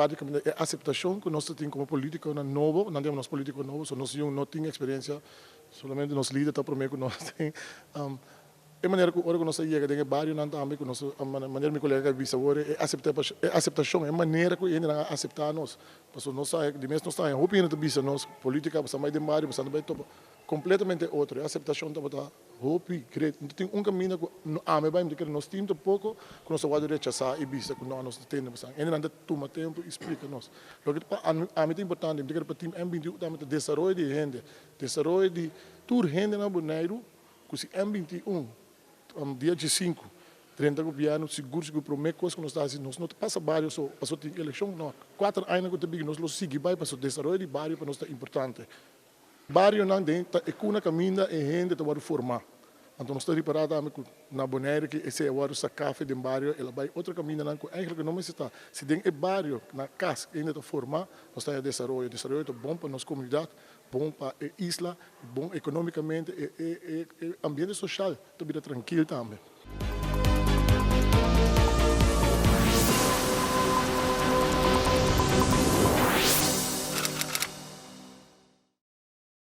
Parti kaminda e aseptashon ku nos ta tin komo politikonan nobo, nan ta yama nos politiko nobo, so nos yong no tin eksperensia, solamente nos lider ta promé ku nos tin. E manera ku ora ku nos a yega den e barionan tambe ku nos, manera mi kolega a bisa awor, e e aseptashon, e manera ku e hendenan a aseptá nos, pasobra nos sa di mes nos ta haña hopi hende ta bisa nos politika bo sa bai den bario bo sa no bai topa kompletamente otro, e aseptashon tabata hopi great. No tin un kaminda ku ami a bai mi ta kere nos tin tampoko ku nos a wòrdu rechasá i bisa ku no nos ta tende bo sa. Hendenan ta tuma tempu i splika nos. Loke pa ami ta importante mi ta kere pa tim M21 tambe ta desaroyo di hende, desaroyo di tur hende na Boneiru ku si M21 dia diesinku drenta gobièrnu sigur sigur promé kos ku nos ta hasi nos no ta pasa bario so pasobra tin elekshon no kuater aña ku ta bini nos lo sigui bai pasobra desaroyo di bario pa nos ta importante. Barionan den ta e kuna kaminda e hende ta wòrdu formá. Anto nos ta ripará tambe ku na Bonaire ki esei a wòrdu saká fe den bario el a bai otro kamindanan ku eigentlik no mester ta. Si den e bario na kas e hende ta formá nos ta haña desaroyo. Desaroyo ta bon pa nos komunidat, bon pa e isla, bon ekonómikamente, e ambiente soshal ta bira trankil tambe.